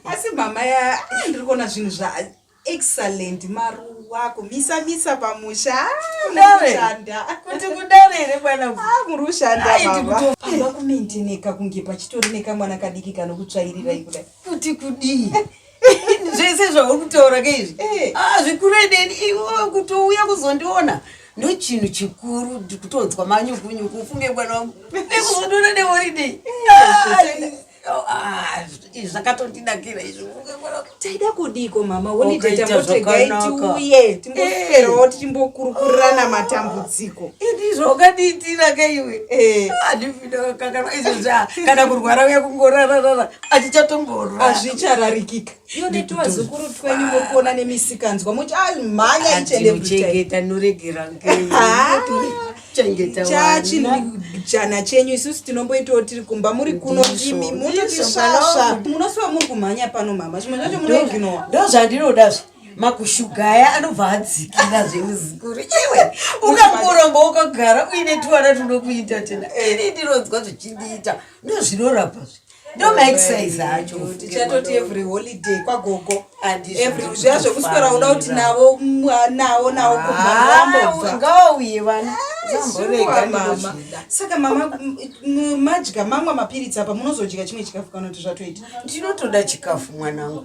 Asi mama ya ah, ndiri kuona zvinhu zva excellent maruwa kumisa misa pamusha. Ah, Kudare. Murushanda. Kuti kudare here mwana? Ah, murushanda Aiti mama. kuto- Pamba kumainteneka kunge pachitori nekamwana kadiki kanokutsvairirai kudai. Kuti kudii? Zvese zvauri kutaura ke izvi. Eh. Ah, zvikuru neni iwe kutouya kuzondiona. Ndochinhu chikuru kutonzwa manyukunyuku ufunge mwana wangu. Nekuzondiona neholiday. Ah, izvi zvakatondinakira izvi ufunge mwana wangu. Taida kudiko mama holiday Wakaita tambotegai zvakanaka. tiuye timboswerawo tichimbokurukurirana matambudziko. Ini zvawakandiitira ke iwe. Eh. Handifinokanganwa izvo zva kana kurwara uya kungorararara achichatomborwa. Hazvichararikika. Iyo netuvazukuru twenyu muri kuona nemisikanzwa muchi ah, mhanya each and every time. Ndinochengeta noregera Ah. chengeta Chachinjana chenyu isusu tinomboitawo tiri kumba muri kuno Ndizvo, imi ndizvo, mutotisvasva munosiwa muri kumhanya pano mama zvimwe zvacho munoignowa. Ndo zvandinodazve makushugaya anobva adzikira zveuzukuru iwe ukangoramba wakagara uine twana tunokuita tena ini ndinonzwa zvichindiita ndozvinorapa zve ndo maexercise acho. Tichatoti every holiday kwagogo. Handizvo, Every zviya zvekuswera uda kuti navo nawo nawo kumba vambobva. Ngavauye vana. Sure, mama. Saka mama madya mamwe mapiritsi apa munozodya chimwe chikafu kana kuti zvatoita? Ndinotoda chikafu mwanangu,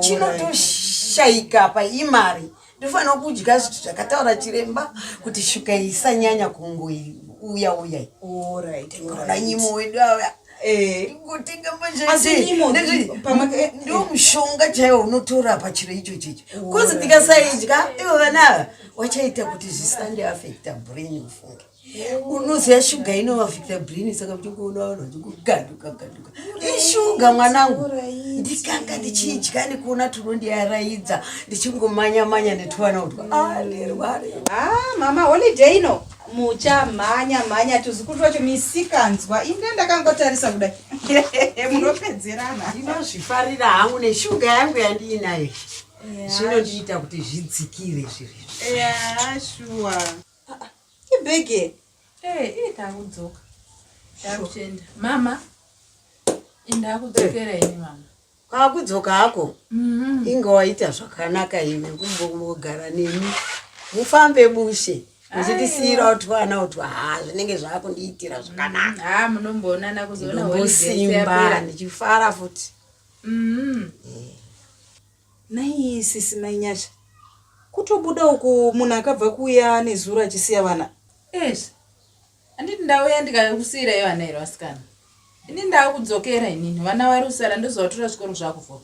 chinotoshaika apa imari. Ndinofanira kudya zvinhu zvakataura chiremba kuti shuka isanyanya kungouya uya. Alright. Ona nyimo wedu aya. Ngotenga. Asi nyimo, Ndo mushonga chaiwo unotorapa chiro icho chicho kozi ndikasaidya ivo vana ava wachaita kuti zvisandiafecta brain ufunge. Unoziva shuga inoafecta brain, saka muchingoona vanhu vachingoganduka ganduka ishuga mwanangu. Ndikanga ndichidya nekuona tunondiaraidza ndichingomanya manya netwana utwa andirwari. Ah, mama, holiday ino muchamhanya mhanya tuzukuru twacho misikanzwa inde ndakangotarisa kudai munopedzerana. Ndinozvifarira hangu neshuga yangu yandiinayo, zvinondiita kuti zvidzikire zviri. Ya, shuwa. Ibhegi. Eh, ii takudzoka. Takuchenda. Mama. Indakudzokera ini mama. Kwakudzoka hako. Inge waita zvakanaka iwe kumbogara nemi mufambe bushe muchitisiyirawo twana utwa. Ha, zvinenge zvakundiitira zvakanaka. Ha, munomboonana kuzoona holiday Ndombosimba yapera. ndichifara futi. Nai sisi Mainyasha, kutobuda uku munhu akabva kuuya nezuro achisiya vana. Ezvi. Anditi ndauya ndikakusiyirai vana here vasikana? Ini ndakudzokera inini. Vana vari kusara ndozovatora zvikoro zvakuvhurwa.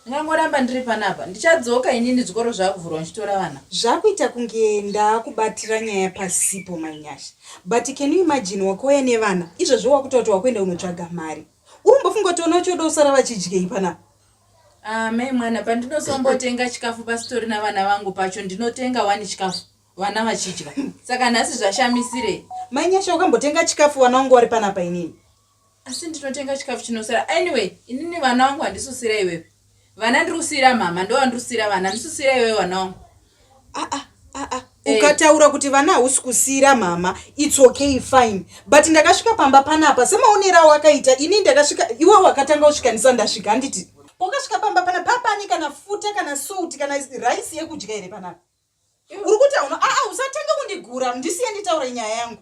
Ndingangoramba ndiri panapa. Ndichadzoka inini zvikoro zvakuvhurwa ndichitora vana. Zvakuita kunge ndakubatira nyaya pasipo, Mainyasha, but can you imagine wakauya nevana izvozvo wakuta kuti wakuenda kunotsvaga mari, uri kumbofunga kuti vana vacho voda kusara vachidyei panapa? Ah, mai mwana, pandinosombotenga chikafu pasitori navana vangu pacho ndinotenga wani chikafu vana vachidya. Saka nhasi zvashamisirei? Mainyasha, wakambotenga chikafu vana vangu vari panapa inini? Asi ndinotenga chikafu chinosara. Anyway, inini vana vangu handisusira iwewe. Vana ndiri kusiyira mama, ndo vandiri kusiyira vana. Handisusira iwewe vana vangu. Ah, ah, ah, ah. Eh. Ukataura kuti vana hausi kusiyira mama, it's okay, fine, but ndakasvika pamba panapa semaonero awakaita ini ndakasvika iwe wakatanga kusvika ndisati ndasvika, handiti? Wakasvika pamba pana papane kana futa kana salt kana raisi yekudya here panapa? Uri kuti hauna? Aa, usatanga kundigura, ndisiye nditaure nyaya yangu.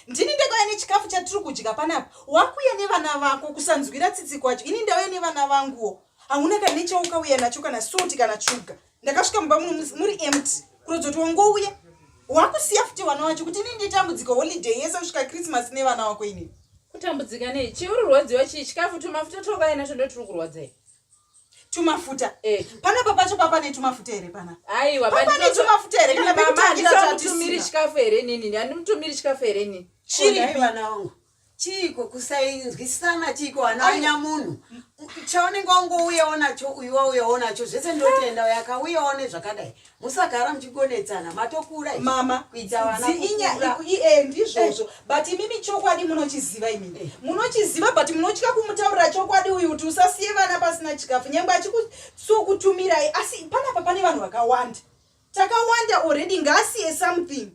Ndini ndakauya nechikafu chatiri kudya panapa. Wakuya nevana vako, kusanzwira tsitsi kwacho. Ini ndauya nevana vanguwo, hauna kana nechaukauya nacho, kana salt kana shuga. Ndakasvika mumba muno muri empty, kuratidza kuti wangouya wakusiya futi vana vacho kuti ini nditambudzika holiday yese kusvika Christmas nevana vako inini. Kutambudzika nei? Chii uri kurwadziwa chii? Chikafu tumafuta twakauya nacho ndo turi kurwadzai. Tumafuta? Eh. Panapa pacho papa netumafuta here panapa? Aiwa, Papa netumafuta here kana mama pekutangira? handisamutumiri Tatisina. chikafu here inini? Handimutumiri chikafu here inini? Chii vana vangu, chiiko kusainzwisisana? Chiiko vana vanyamunhu? Chaunenge wangouyawo nacho uyu wauyawo nacho zvese ndotenda uyo akauyawo nezvakadai. Musagara muchingonetsana, matokura izvi. Mama, Kuita vana kukura. Ndizvozvo, but imimi chokwadi munochiziva imimi, munochiziva, but munotya kumutaurira chokwadi uyu kuti usasiye vana pasina chikafu nyangwe achikusukutumirai. Asi panapa pane vanhu vakawanda, takawanda already. Ngaasiye something,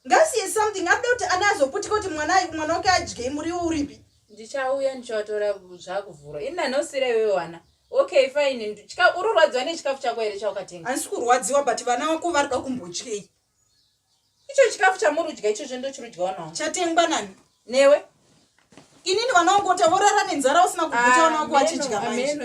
ngasiye something. Akuda kuti ana azoputika kuti mwana wake adyei, muriwo uripi? Ndichauya ndichatora zvakuvhurwa. Ini ndanosiyira iwewe vana. Okay, fine. Uri kurwadziwa nechikafu chako here chaukatenga? Handisi kurwadziwa but vana vako vari kuda kumbotyei. Icho chikafu chamurudya ichocho ndochirudya wanawo. Chatengwa nani? Newe. Inini vana vangu ota vorara nenzara usina kuguta vana vako vachidya manje.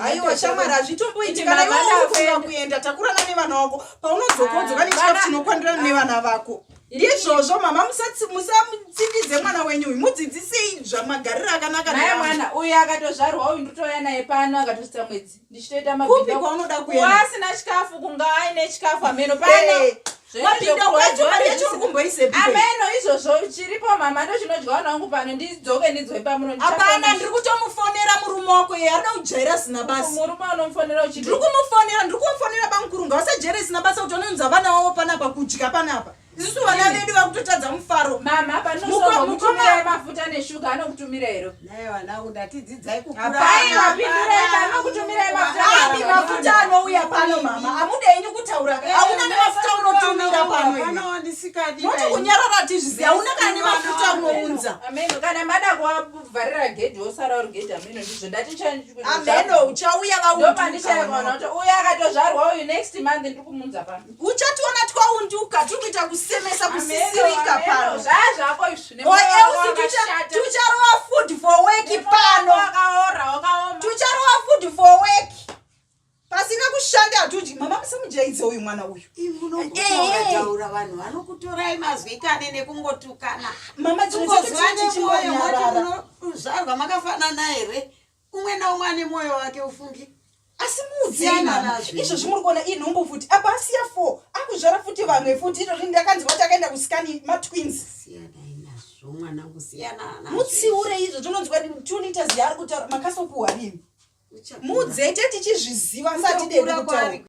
Aiwa shamwari hazvitomboiti kana iwe uri kufunga kuenda takurana nevana vako paunodzoka wodzoka nechikafu chinokwandirana nevana vako. Ndizvozvo mama musatsindidze mwana wenyu uyu mudzidzisei zvamagariro akanaka Naye mwana uyu akatozvarwa uyu ndotouya naye pano akatosvitsa mwedzi ndichitoita Kupi kwaunoda kuenda? Asina chikafu kunga aine chikafu ameno pano. Eh, mapinda kwacho mari yacho uri kumboisepi? Ameno izvozvo chiripo mama ndochinodya vana vangu pano ndidzoke ndinzwe pamuno. Hapana ndiri kutomufonera murume wako iye arida kujaira zina basa. Murume unomufonera uchiti? Ndiri kumufonera ndiri kumufonera bamukuru ngavasajaire zina basa kuti vanounza vana vavo panapa kudya panapa. Isusu vana vedu vakutotadza mufaro. Mama panosomutumirai mafuta neshuga anokutumira here? Naye vana ndatidzidzai kukura. Aiwa pindurai anokutumirai mafuta. Api mafuta anouya pano mama? Amude henyu kutaura. Hauna nemafuta unotumira pano. Pano ndisikadi. Moti kunyarara tizviziva. Hauna kana nemafuta unounza. Ameno kana mada kuvavharira gedhi wosara uri gedhi ameno ndizvo ndati Ameno uchauya vaunduka. Ndopandishaya kuona kuti uyu akatozvarwa uyu next month ndiri kumunza pano. Uchationa twaunduka tiri kuita kusemesa kusisirika pano. Zvazvako izvi. Tucharova food for work pano. Wakaora wakaoma. Tucharova food for work. Pasina kushanda hatudyi. Mama musamujaidze uyu mwana uyu. Munotaura vanhu vanokutorai mazwi kane nekungotukana. Mama Kungoziva nemoyo moti munozvarwa makafanana here? Umwe naumwe ane moyo wake ufungi. Asi muudzei Siyana mama nazvo. izvozvi muri kuona inhumbu futi apa asiya 4 akuzvara futi vamwe futi izvozvi ndakanzwa kuti akaenda kusikani matwins. Siyanai nazvo mwanangu siyana nazvo. Mutsiure izvo tinonzwa 2 liters yaari kutaura makasopuhwa rini? Uchakura. Muudzei te tichizviziva asati dedu Uchakura kutaura. kwaari.